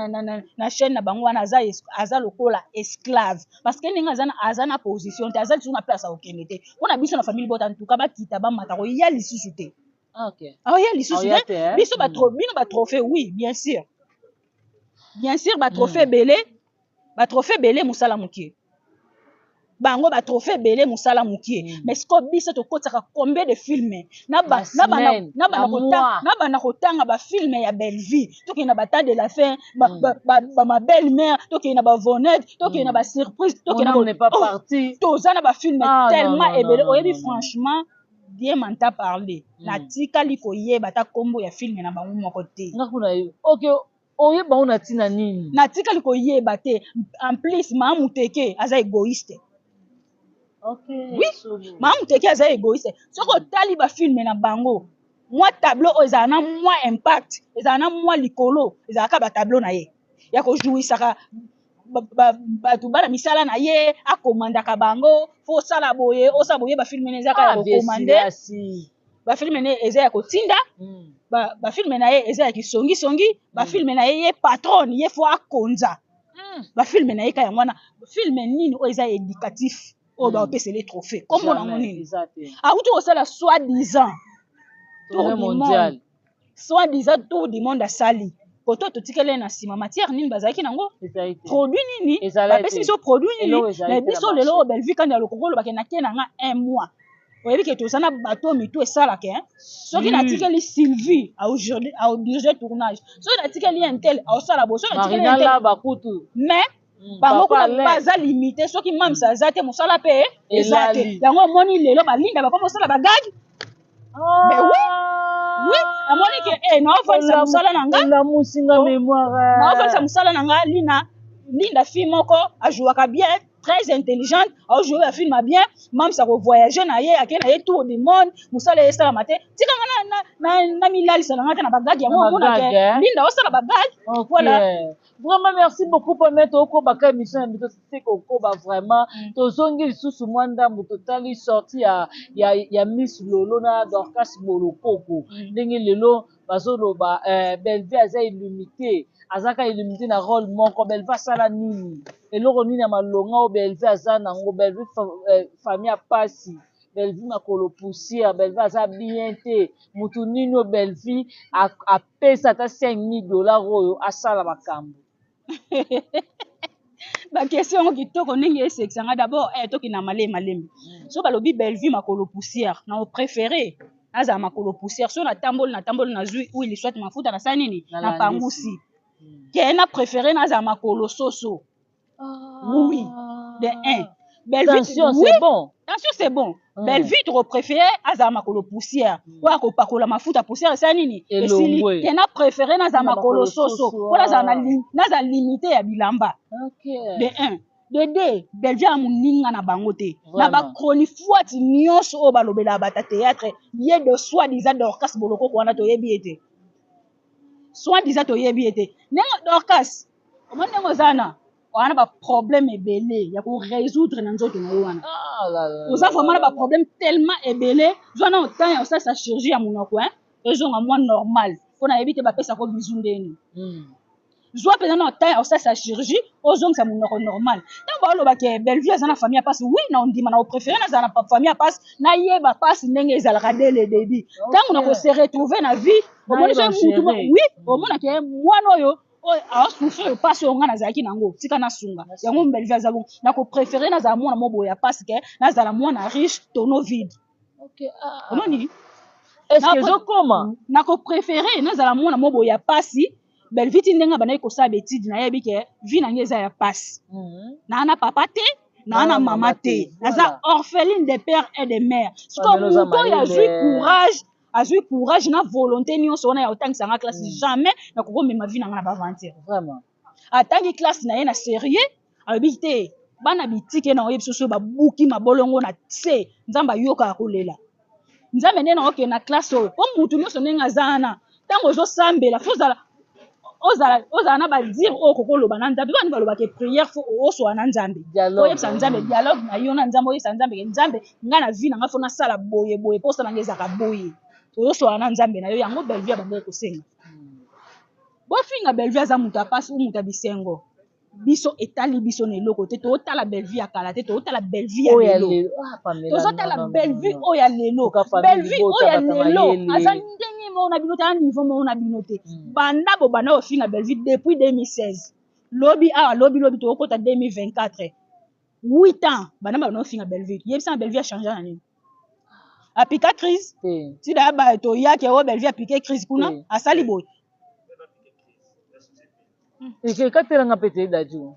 na chaîne na bango wana, aza lokola esclave, parce que ndenge aza na position te, aza lisusu na place akokende te. Mpona biso na famille bota ntuka, bakita bamata, koya lisusu te. Ah, ok. Aoya lisusu Aoya te. te, eh? Biso bino batrophée, oui, bien sûr, bien sûr, batrophée ebele, batrophée ebele, mosala mokie. Bango batrophée ebele, mosala mokie. Mais sikoyo biso tokotisaka combien de filme? Na semaine, na mois. Na banda kotanga bafilm ya Bellevue, tokende na bata de la fin, bama belle mère, tokende na bavonete, tokende na basurprise, Mon tokende na âme n'est pas Oh, partie. toza na bafilm Ah, non, tellement non, non, ebele. non, Oyebi, non, non. franchement, bien manta parler, natikali koyeba ata nkombo ya film na bango moko te. Nga kuna ye ok, oyeba ngo na ntina nini? Natikali koyeba te. En plus, maa Muteke aza égoïste. Ok. Oui. Solo. Maa Muteke aza égoïste. Soki otali bafilm na bango Mwa tableau oyo ezala na mwa impact, ezala na mwa likolo, ezalaka ba tableau na ye ya kojouisaka bato bana misala na ye, akomandaka bango fo osala boye, osala boye. Ba film na ezaka ya Ah, vieux kokomande. Silasi. Ba film na ye eza ya kotinda. Ba film na ye eza ya kisongisongi. Ba film na ye, ye patronne, ye fo akonza. Ba film na ye ka yango wana. Film nini oyo eza éducatif oyo baopesele trophée? Kombo nango Jamais, nini? Eza te. Awuti kosala soi disant tour Tournée du monde. Mondiale. Soi disant tour du monde asali koto, totikeli ye na nsima matière nini bazalaki nango? Ezali te. Produit nini Ezalaki bapesi te. biso? Produit nini? Eloko ezali Na te na biso lelo marché. oyo Bellevue kandi alokoko olobake nake na nga un mois, oyebi ke toza na bato mitu esalaka, hein? Soki natikeli Sylvie aodirige tournage, soki natikeli ye ntel aosala boye, soki natikeli ye Marina ntel Laba kutu. Mais bango Papa kuna Alain. baza limité. Soki mamisa aza te, mosala mpe eza te. Elali. Yango omoni lelo balinda bakoma osala ba gag. Mais oui, oui, amoni ke naofandisa mosala na nga. Olamusinga mémoire. Naofandisa mosala na nga. Lina, Linda, fille moko ajouaka bien, très intelligente, aojoue ba film bien. Mamisa kovoyage na ye, ake na ye tour du monde, mosala ye esalama te. Tika nga na milalisa na nga te na ba gag yango. Na Omona ke ba gag, eh? Linda osala ba gag. Ok. Voilà. Vraiment, merci beaucoup, Pamela. Tokobaka émission ya biso te, kokoba vraiment. Tozongi lisusu mwa ndambo, totali sortie ya Miss Lolo na Dorcas Bolokoko. Ndenge lelo bazoloba Bellevue aza illimité, azaka illimité na rôle moko. Bellevue asala nini? Eloko nini ya malonga oyo Bellevue aza nango? Bellevue famille ya pasi, Bellevue makolo poussière, Bellevue aza bien te. Mutu nini oyo Bellevue apesa ata 5000 $ oyo asala makambo? Ba question yango kitoko ndenge esekisanga. D'abord tokenda malembe malembe. So balobi Bellevue makolo poussière, na opréféré nazala makolo poussière. So natamboli, natamboli, nazwi huile soit mafuta, nasala nini? Napangusi. Ke na préféré nazala makolo soso. Oui, de un, Bellevue, tension, oui, c'est bon. Tension, c'est bon. Bellevue tokopréféré azala makolo poussière oyo akopakola mafuta, poussière esala nini? Esili. Ke na préféré nazala makolo soso mpo nazala limité ya bilamba. De un. De deux, Bellevue ya moninga na bango te, na ba chronifuati nyonso oyo balobelaka bata théâtre. Ye de soi disant Dorcas Bolokoko wana, toyebi ye te. Soi disant toyebi ye te. Ndenge Dorcas omoni, ndenge oza na wana, ba problème ebele ya korésoudre na nzoto na yo wana. Oza vraiment na ba problème tellement ebele. Zwa na temps ya kosalisa chirurgie ya monoko ezonga mwa normal, mpo nayebi te bapesako bizu ndeni. Zwa mpenza na temps ya kosalisa chirurgie, ozongisa monoko normal. Ntango balobaka Bellevue aza na famille ya pasi, oui, na ondima, na opréféré nazala na famille ya pasi, nayeba pasi ndenge ezalaka dès le début. Ntango na kose retrouver na vie, omoni soki mutu, oui, omonake mwana oyo oyo aosouffrir oyo pasi oyo ngai nazalaki nango, tika nasunga yango. Bellevue aza bongo. Nakopréféré nazala mwana mo boye ya pasi ke nazala mwana riche, tonneau vide. Omoni? Est-ce ezokoma? Nakopréféré nazala mwana mo boye ya pasi. Bellevue ti ndenge abandaki kosala ba étude, nayebi ke vie na ngai eza ya pasi. Naa na papa te, naa na mama te, naza orpheline de père et de mère. Sikoyo moto oyo azwi courage, azwi courage na volonté nyonso wana ya kotangisa nga classe, jamais nakokomema vie na nga na ba aventure. Atangi classe na ye na sérieux, alobi te bana bitike na oyebi soso babuki mabolongo na se. Nzambe ayokaka kolela. Nzambe nde naokende na classe oyo, mpo mutu nyonso ndenge aza wana, ntango ozosambela fo ozala ozala na ba dire oyo okoki oloba na Nzambe. Bani balobaka prière, fo osola na Nzambe, oyebisa Nzambe, dialogue na yo na Nzambe, oyebisa Nzambe ke Nzambe, ngai na vie na ngai fo nasala boye boye, mpo osala ngai ezalaka boye. Ozosola na Nzambe na yo. Yango Bellevue abandaki kosenga. Bofinga Bellevue aza moto ya pasi ou moto ya bisengo, biso etali biso na eloko te. Tozotala Bellevue ya kala te, tozotala Bellevue ya lelo. Tozotala Bellevue oyo ya lelo. Bellevue oyo ya lelo aza ndenge moko na bino te, aza niveau moko na bino te. Banda bobanda kofinga Bellevue depuis 2016, lobi awa, lobi lobi tokokota 2024, 8 ans banda banda kofinga Bellevue. Yebisanga, Bellevue achange na nini? Apika crise ti da toyaki oyo Bellevue apike crise kuna, asali boye. Ekatelanga mpe te, Daju.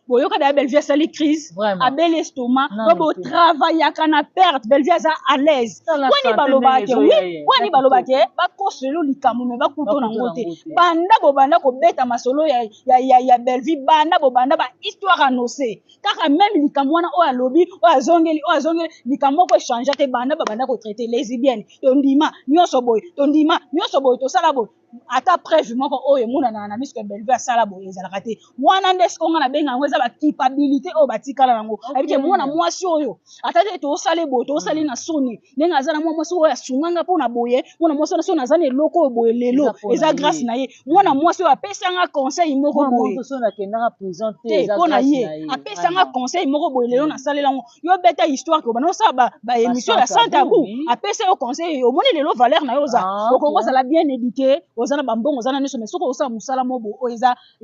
Boyoka daya, Bellevue asali crise, abeli estomac po botravaillaka na perte. Bellevue aza à l'aise. Wani balobaka ke oui, wani balobaka ke bakoselo likambo, me bakuto nango te. Banda bobanda kobeta masolo ya Bellevue, banda bobanda ba histoire annoncé kaka même likambo wana, oyo alobi, oyo azongeli, oyo azongeli, likambo moko échange te. Banda babanda kotraiter lesbienne, tondima nyonso boye, tondima nyonso boye, tosala boye, ata preuve moko oyo emonanaka na miso ya Bellevue asala boye ezalaka te. Wana nde siko nga nabenga yango eza baculpabilité oyo batikala yango. Ayebi ke mwana mwasi oyo, ata te tosali boye, tosali na soni ndenge aza na mwa mwasi oyo asunganga mpona boye. Mwana mwasi wana, so naza na eloko oyo boye lelo, eza grâce na ye. Mwana mwasi oyo apesanga conseil moko boye te, mpo na ye apesanga conseil moko boye, lelo nasalela yango. Yo beta histoire ke obanda osala baémission ya sans tabou, apesa yo conseil, omoni lelo valeur na yo. Oza okongo, ozala bien éduqué, oza na bambongo, oza na nyonso, mais soki osala mosala mo boye oyo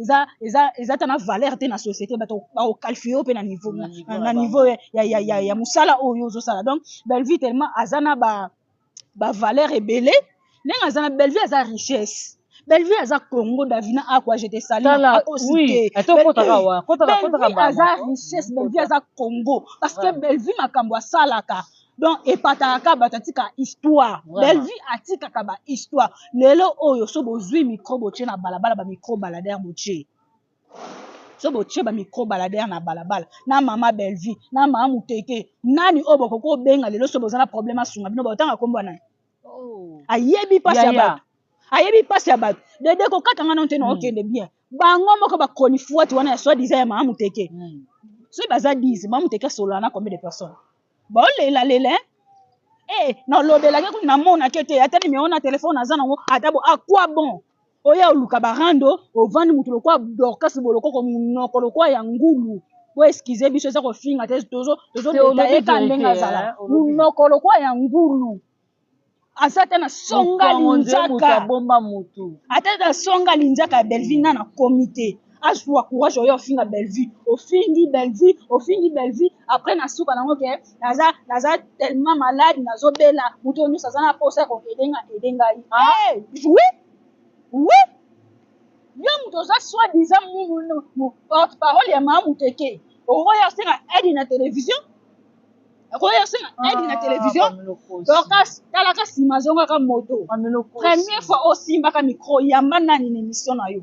eza ta na valeur te na société, bato bakoqualifier yo mpe na niveau ya mosala oyo ozosala. Donc Bellevue tellement aza na bavaleur ebele, ndenge aza na Bellevue, aza richesse. Bellevue aza Congo. Davina Akwa, je te salue. Akosi te, aza richesse. Bellevue aza Congo parce que Bellevue, makambo asalaka, donc epataka kaka bato atikaka histoire. Bellevue atikaka bahistoire. Lelo oyo so bozwi micro, botie na balabala, bamicro baladeur botie, so botie bamicro baladeur na balabala na mama Bellevue, na mama Muteke, nani oyo bokoki obenga lelo so boza na problème asunga bino? Botanga kombo nani? Ayebi mpasi ya bato, ayebi mpasi ya bato. Dede, kokata nga nano te, na okende bien. Bango moko bachronifuati wana ya soi-disant ya mama Muteke, soki baza 10, mama Muteke asolola na combien de personnes? Baolelalela e nalobelaki kutu, namonaki te ata nimero na telefone naza nango ata bo. Akwa bon, oya oluka barando, ovandi mutu lokwa Dorcas Bolokoko, monoko lokwa ya ngulu. Bo excuse biso, eza kofinga te, tozodétailler ka ndenge azala, monoko lokwa ya ngulu. Aza te na songa linzaka, ata na songa linzaka ya Bellevue na nakomi te. Azwa courage oyo ofinga Bellevue, ofingi Bellevue, ofingi Bellevue, après na suka nango ke naza tellement malade, nazobela, moto oyo nyonso aza na posa ya koaider nga, aide ngai. Oui, yo moto oza soi-disant porte parole ya maa Muteke, okoya osenga aide na télévision, okoya osenga aide na télévision. Dorcas, talaka nsima, azongaka moto. Première fois osimbaka micro, yamba nani na émission na yo?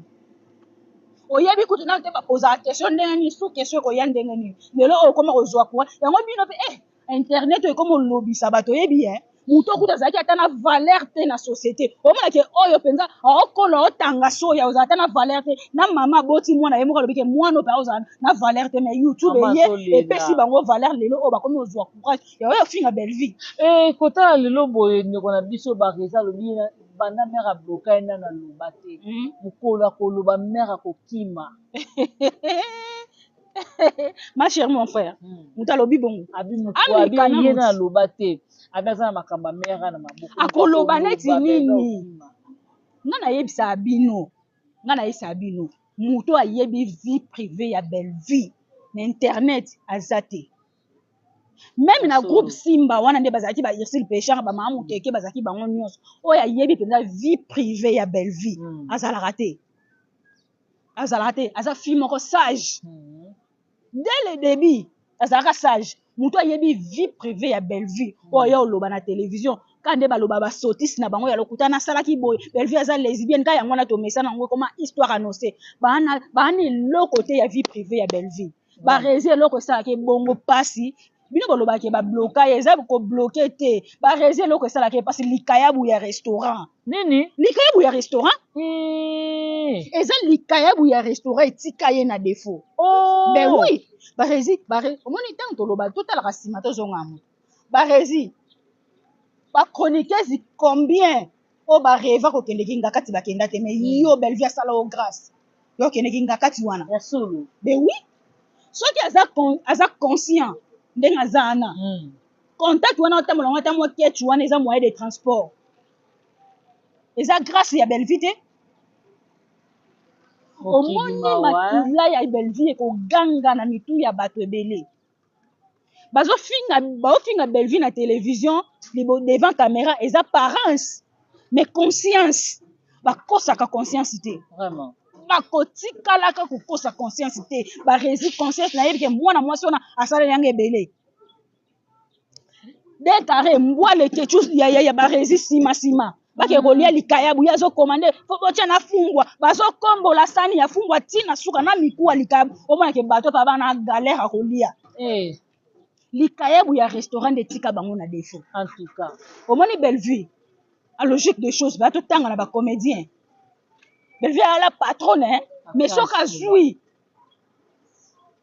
Oyebi kutu nano te bakozala question ndenge nini, su question ekoya ndenge nini. Lelo oyo okoma kozwa courant yango, bino mpe internet oyo ekoma olobisa bato. Oyebi e moto okuta azalaki ata na valeur te na société, omonake oyo mpenza aokola, otanga soya, ozala ata na valeur te. Na mama aboti mwana, ye moko alobi ke mwana oyo mpe ozala na valeur te, mais YouTube eye epesi bango valeur. Lelo oyo bakomi kozwa courage ya oyo ofinga Bellevue. Kotala lelo boye, ndeko na biso Bareza alobi banda mare abloka ye, nano aloba te. Mokolo akoloba, mare akokima. Ma chérie, mon frère, moto alobi bongo. Abi ye na aloba te, abi aza na makambo ya mare na maboko. Akoloba neti nini? Nga nayebisaka bino, nga nayebisaka bino, moto ayebi vie privée ya Bellevue na internet aza te. Même na groupe Simba wana nde bazalaki ba Ursile Pechard, bamama Moteke, bazalaki bango nyonso. Oyo ayebi mpenza vie privée ya Bellevue azalaka te, azalaka te. Aza fille moko sage. Dès le début azalaka sage. Moto ayebi vie privée ya Bellevue, oyo aya oloba na télévision ka nde baloba basotisi na bango ya lokuta, nasalaki boye, Bellevue aza lesbienne, ka yango wana tomesana yango, ekoma histoire annoncé. Baana eloko te ya vie privée ya Bellevue. Baresi, eloko esalaka ebongo mpasi, bino bolobaki babloka ye, eza kobloquer te. Baresi, eloko esalaka mpasi, likayabu ya restaurant. Nini? Likayabu ya restaurant. Eza likayabu ya restaurant etika ye na défaut. Oh. Ben oui, Baresi, omoni ntango toloba, totalaka nsima, tozonga moto. Baresi, bachroniqueuse combien oyo barêva kokendeki nga kati, bakenda te, mais yo Bellevue asala yo grâce, yo okendeki nga kati wana. Ya solo. Ben oui, soki aza conscient ndenge aza wana, contact wana otambola ngo, ata mwa ketch wana eza moyen de transport, eza grâce ya Bellevue te. Omoni makila ya Bellevue ekoganga na mitu ya bato ebele. Bazofinga, baofinga Bellevue na télévision devant caméra, eza apparence, mais conscience, bakosaka conscience te. Vraiment. Bakotikalaka kokosa conscience te. Baresi conscience, nayebi ke mwana mwasi wana asaleli yanga ebele. De carré mbwa lekecu ya baresi nsima nsima bake kolia likayabu, ye azokomande fo botya na fumbwa, bazokombola sani ya fumbwa ntina suka na mikuwa likayabu. Omonake bato pa bana galère ya kolia likayabu ya restaurant nde etika bango na défaut. En tout cas. Omoni Bellevue, a logique des choses, batotanga na bacomédien, Bellevue ala patronne, hein? Mais soki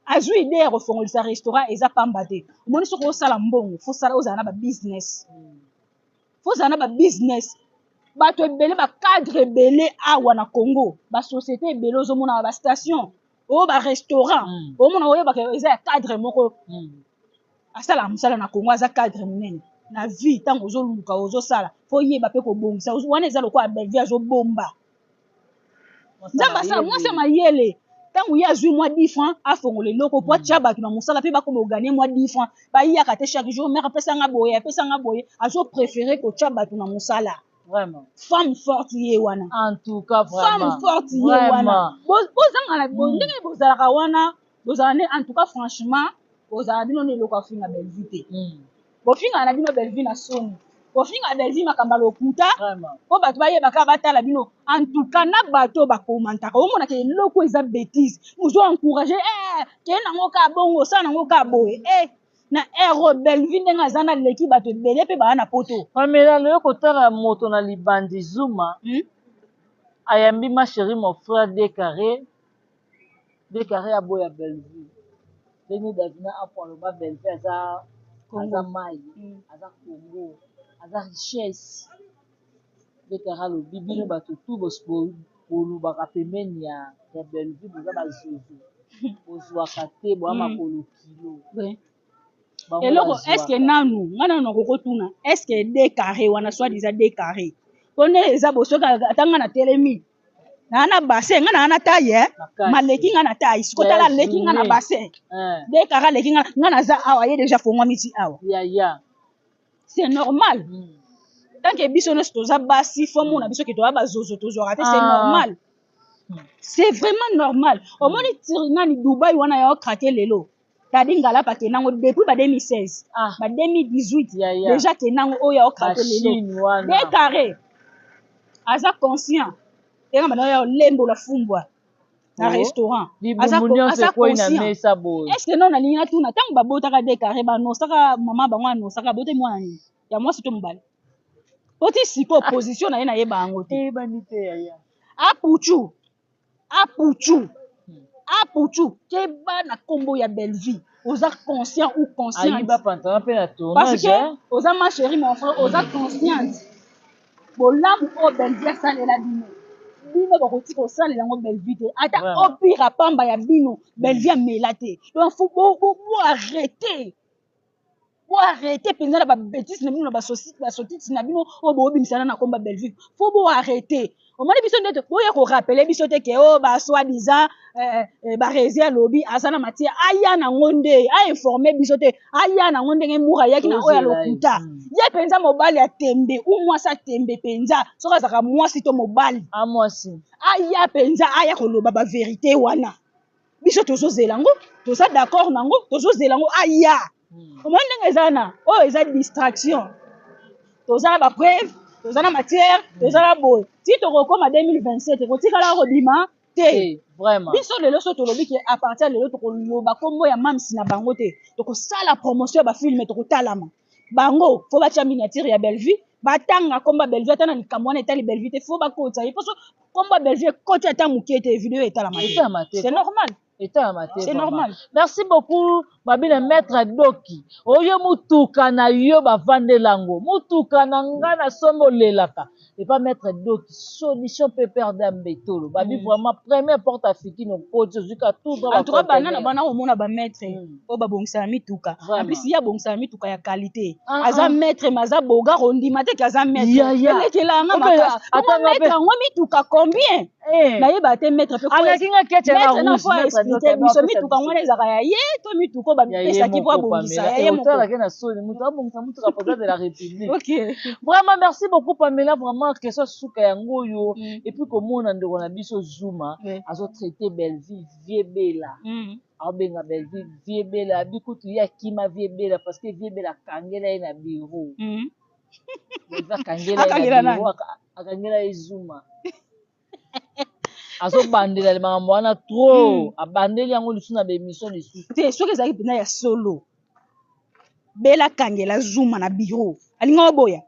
azwi idée ya kofongolisa restaurant, eza pamba te. Omoni, soki osala mbongo, fosala ozala na babusiness, fozala na babusiness. Bato ebele, bacadre ebele awa na Congo, basociété ebele, ozomona bastation oyo, barestaurant, omona, oyebaka eza ya cadre moko asalaka mosala na Congo, aza cadre monene na vie. Ntango ozoluka, ozosala, fo yeba mpe kobongisa. Wana eza lokola Bellevue azobomba. Nzambe asala mwasi ya mayele. Ntango ye azwi mwa 10 francs, afongola eloko po atya bato na mosala mpe bakoma oganye mwa 10 francs. Bayaka te chaque jour: "Mare, apesanga boye, apesanga boye." Azopréféré kotya bato na mosala. Vraiment. Femme forte ye wana. En tout cas, vraiment. Femme forte ye wana. Bozanga ndenge bozalaka wana, bozala nde, en tout cas, franchement, bozala bino nde eloko afinga Bellevue te. Bofingaka na bino Bellevue na soni, kofinga Bellevue makambo ya lokuta mpo bato bayebaka, batala bino. En tout cas, na bato bakomantaka, omonaka eloko eza bétise, ozo encourage kee nango ka bongo, osala nango ka boye na ero. Bellevue ndenge aza na leki, bato ebele mpe baya na poto. Pamela, loyo kotala moto na libandi Zuma ayambi ma chérie, mon frère de carré, de carré aboya Bellevue. Ndenge Davina apo aloba, Bellevue aza mai, aza Congo, aza richesse. De carré alobi: "Bino bato tu bolobaka pembeni ya Bellevue, boza bazozo, bozwaka te, boya makolo kilo." Eloko est-ce nanu nga nanu nakokotuna, est-ce de carré wana, soit disant de carré, mpo nde eza bo, soki ata nga na telemi naa na bassin, nga naa na taille, maleki nga na taille. Siko tala, aleki nga na bassin. De carré aleki nga. Nga naza awa, ye déjà fongwami ti awa. C'est normal, tant que biso nyonso toza basi, fo mona biso ke toza bazozo, tozwaka te. C'est normal, c'est vraiment normal. Omoni nani, Dubai wana ya okrake lelo, Tadi Ngalapa akendango depuis ba 2016, ba 2018 déjà akendango. Oyo aokrake lelo, de carré aza conscient tenga bana oyo olembola fumbwa na restaurant. Aza conscient. Est ce que non, nalingi natuna, ntango babotaka de carré, banosaka mama bango, anosaka abote mwana nini, ya mwasi to mobali? Po ti sikoyo position na ye nayeba yango te. Apuchu, apuchu, apuchu, keba na nkombo ya Bellevue. Oza conscient ou consciente, parce que oza ma chérie, mon frère, oza consciente. Bolamu oyo Bellevue asalela bino, bino bakotika kosalela yango Bellevue te. Ata opire pamba ya bino, Bellevue amela te. Donc faut bo arrêter, bo arrêter mpenza na babêtises na bino, na basotisi na bino oyo bobimisana na komba Bellevue. Faut bo arrêter. Omoni biso nde boya korappeler biso te ke oyo basoi-disant baresi alobi aza na matia, aya nango nde ainforme biso te, aya nango ndenge mura ayaki na oyo alokuta. Ye mpenza mobali ya tembe u mwasi atembe mpenza, soki azalaka mwasi to mobali, aya mpenza, aya koloba bavérité wana. Biso tozozela yango, toza d'accord nango, tozozela yango aya. Omoni ndenge eza na oyo eza distraction. Toza na bapreuve, toza na matière, toza na boye ti tokokóma 2027, ekotikala kobima te. Biso lelo so tolobi ke à partir lelo tokoloba kombo ya mamsi na bango te, tokosala promotion ya bafilm, tokotalama bango. Fo batya miniature ya Bellevue, batanga kombo ya Bellevue. Ata na likambo wana etali Bellevue te, fo bakotisa ye, poso kombo ya Bellevue ekoti ata moke te, video etalama te. C'est normal. Etalama te. C'est normal. Merci beaucoup. Babina maître Doki, oyo mutuka na yo bavandelango, mutuka na nga na sombi, olelaka epa maître Doki, solution PPRD ya mbetolo babi. Vraiment, première porte afikini, okoti, ozwika tout. En tout cas, bana na bana, omona bamaître oyo babongisaka mituka. En plus ye abongisaka mituka ya qualité. Aza maître, mais aza bogar, ondima te ke aza maître. Elekelanga makasi maître yango, mituka combien nayeba te. Maître mpe biso mituka wana ezalaka ya ye to mituka. oyo bapesaki mpo abongisa ya ye moko na soni moto abongisa motuka président de la République. Ok, vraiment merci beaucoup Pamela. Vraiment question suka yango oyo. Et puis komona ndeko na biso Zuma azotraite Bellevue vieux Bela, aobenga Bellevue vieux Bela, abi kutu ye akima vieux Bela parce que vieux Bela akangela ye na bureau. Bellevue akangela ye na bureau, akangela ye Zuma. Azobandela makambo wana trop, abandeli yango lisusu na baémission lisusu. Te, soki ezalaki mpenza ya solo, Bela akangela Zuma na bureau, alinga oboya?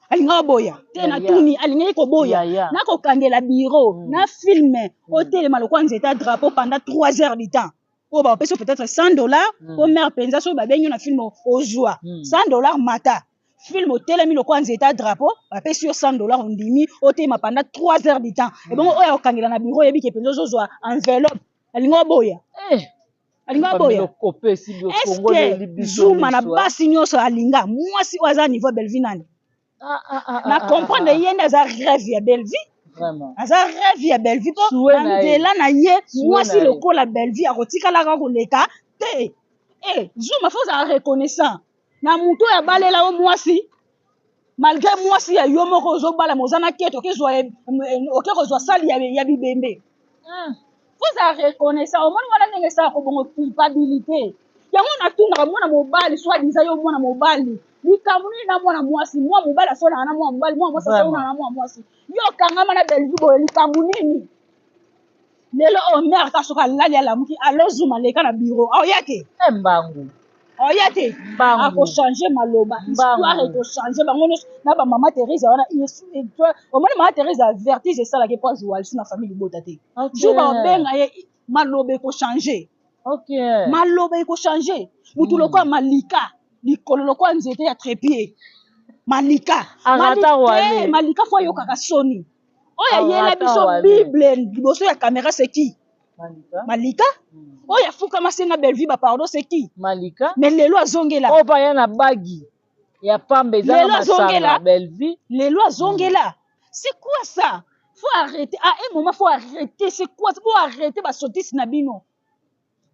Alinga oboya te. Natuni, alingaki koboya nakokangela bureau na film, otelema lokwa nzete ya drapeau pendant 3 heures du temps, oyo bapesi peut-être 100 $, po mare mpenza soki babengi yo na film ozwa 100 $, mata film, otelemi lokwa nzete ya drapeau, bapesi yo 100 $, ondimi otelema pendant 3 heures du temps. Ebongo oyo akokangela na bureau, oyebi ke mpenza ozozwa enveloppe, alingi oboya? Alingi aboya? Est-ce Zuma na basi nyonso alinga mwasi oyo aza niveau Bellevue nani? Na comprendre ye nde aza rêve ya Bellevue, aza rêve ya Bellevue, mpo na nzela na ye mwasi lokola Bellevue akotikalaka koleka te. E Zuma, faut ozala reconnaissant na motu oyo abalela yo mwasi, malgré mwasi ya yo moko ozobala, oza na keto, oke kozwa sali ya bibembe. Faut ozala reconnaissant. Omoni wana ndenge esalaka kobongo culpabilité yango. Natungaka mwana mobali, so adiza yo mwana mobali, likambo nini na mwana mwasi? Mwa mobali asolaka na mwana mobali, mwana mwasi asolaka na mwana mwasi. Yo okangama na Bellevue boye, likambo nini? Lelo oyo mare ka soki alali, alamuki, alozuma leka na bureau, aoya te. Mbangu. Oya te, akochange maloba, histoire ekochange. Bango nyonso na bamama Therese wana, omoni mama Therese, vertige esalaki mpo azwa lisu na famille libota te. Jour baobenga ye, maloba ekochange, maloba ekochange. Mutu lokola Malika, likolo lokola nzete ya trépied, Malika, Malika faut ayokaka soni. Oyo ayela biso Bible liboso ya caméra, c'est qui? Malika. Oyo afukama senga Bellevue bapardon, c'est qui? Malika. Mais lelo azongela. Oyo baya na bagi ya pamba eza na masanga Bellevue. Lelo azongela. C'est quoi ça? Faut arrêter, à un moment faut arrêter. C'est quoi? Faut arrêter basotisi na bino,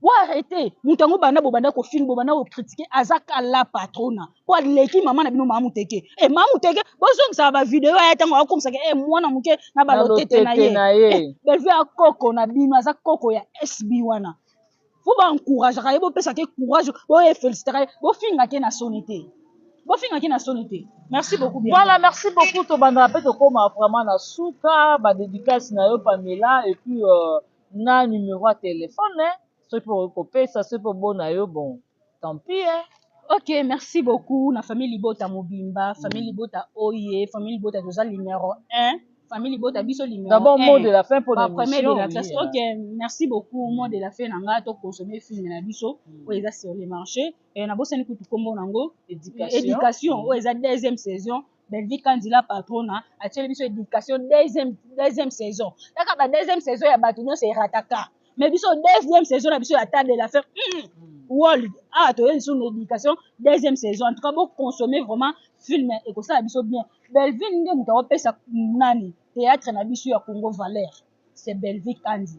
bo arrêter. Moto yango banda bobanda kofilme, bobanda kocritiquer, aza kala patrona po aleki mama na bino, mama Muteke. E mama Muteke, bozongisaka bavideo aya ntango akomisaka e mwana moke na balotete na ye. Bellevue akoko na bino, aza koko ya SB wana. Faut baencourageaka ye, bopesaka ye courage, boyefélicitaka ye, bofingaka ye na soni te, bofingaki na soni te. Merci beaucoup bien. Voilà, merci beaucoup. Tobandaka mpe tokóma vraiment na suka. Badédicace na yo Pamela, et puis na numéro ya téléphone soki mpo okoki kopesa, soki mpo obona yo, bon, tant pis hein. Ok, merci beaucoup na famille libota mobimba, famille libota oye, famille libota toza numéro 1, famille libota biso numéro. D'abord mot de la fin pour l'émission de la classe. Ok, merci beaucoup. Mot de la fin na nga, to consommer film na biso oyo eza sur le marché. Nabosani kutu kombo nango. Éducation, oyo eza deuxième saison. Bellevue Kandila patrona atieli biso éducation deuxième saison. Kaka ba deuxième saison ya bato nyonso erataka, mais biso deuxième saison na biso ya tas de la fin world awa, toye lisusu na éducation deuxième saison. En tout cas, boconsommer vraiment film, ekosala biso bien. Bellevue nde moto akopesa nani théâtre na biso ya Congo valeur, c'est Bellevue Kandi.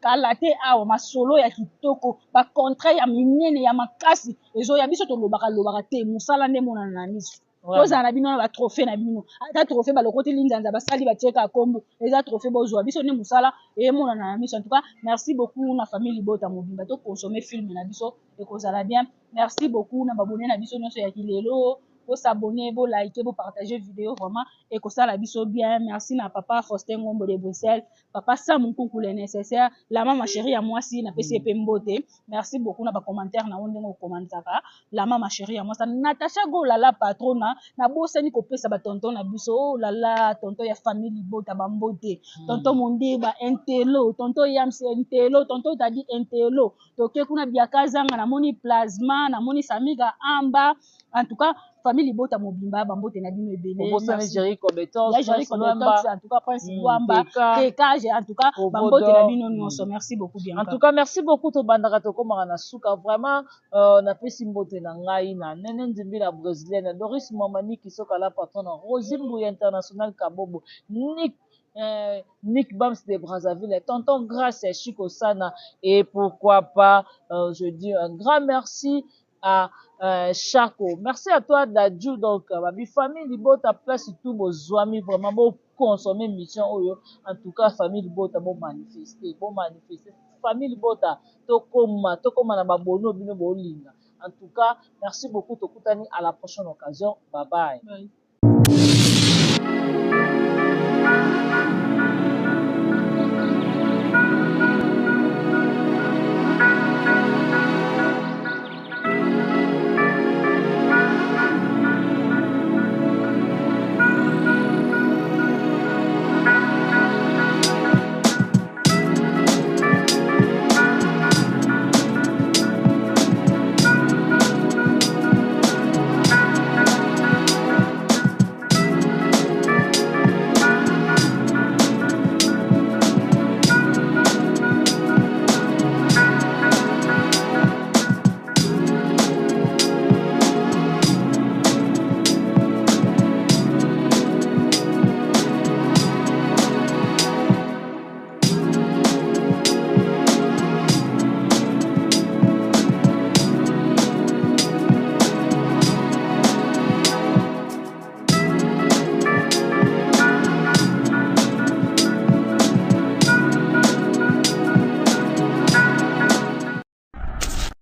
Kala te awa, masolo ya kitoko, bacontrat ya minene ya makasi ezoya. Biso tolobaka lobaka te, mosala nde emonana na miso. Tozala na bino na batrophée na bino, ata trophée balokoti linzanza, basali batieka kombo, eza trophée bozwa. Biso nde mosala emonana na miso. En tout cas, merci beaucoup na famille libota mobimba. Toconsommer film na biso, ekozala bien. Merci beaucoup na babone na biso nyonso ya kilelo. Bosabonner, bolike, bopartage vidéo, vraiment ekosala biso bien. Merci na papa Faustin Ngombo de Bruxelles, papa Sam Nkunku, le nécessaire, la mama chérie ya mwasi, napesi ye mpe mbote. Merci beaucoup na bacommentaire na yo, ndenge okomantaka, la mama chérie ya mwasi Natacha Golala patrona. Nabosani kopesa batonton na biso, oh lala, tonton ya famille libota, bambote. Tonton Mondeba intelo, tonton Yams intelo, tonton Tadi intelo, toke kuna biaka zanga, namoni Plasma, namoni Samiga Amba. En tout cas, famille libota mobimba, bambote na bino ebele. En tout cas, Prince Lwamba, Tekage, en tout cas bambote na bino nyonso. Merci beaucoup bien. En tout cas, merci beaucoup. Tobandaka tokomaka na suka vraiment. Napesi mbote na ngai na Nene Nzimbi na Brésilienne, Doris Mamaniki Sokala patron, na Rosi Mbuya International, Kabobo Nik. Nick Bams de Brazzaville, tonton Grace Chico Sana, et pourquoi pas, je dis un grand merci à Chaco. Merci à toi Dadju, donc babi famille Libota place tout bozwami vraiment bo consommer mission oyo. En tout cas famille Libota bo manifester, bo manifester famille Libota tokoma tokoma na babono bino bolinga. En tout cas, merci beaucoup, tokutani à la prochaine occasion. Bye bye. Bye.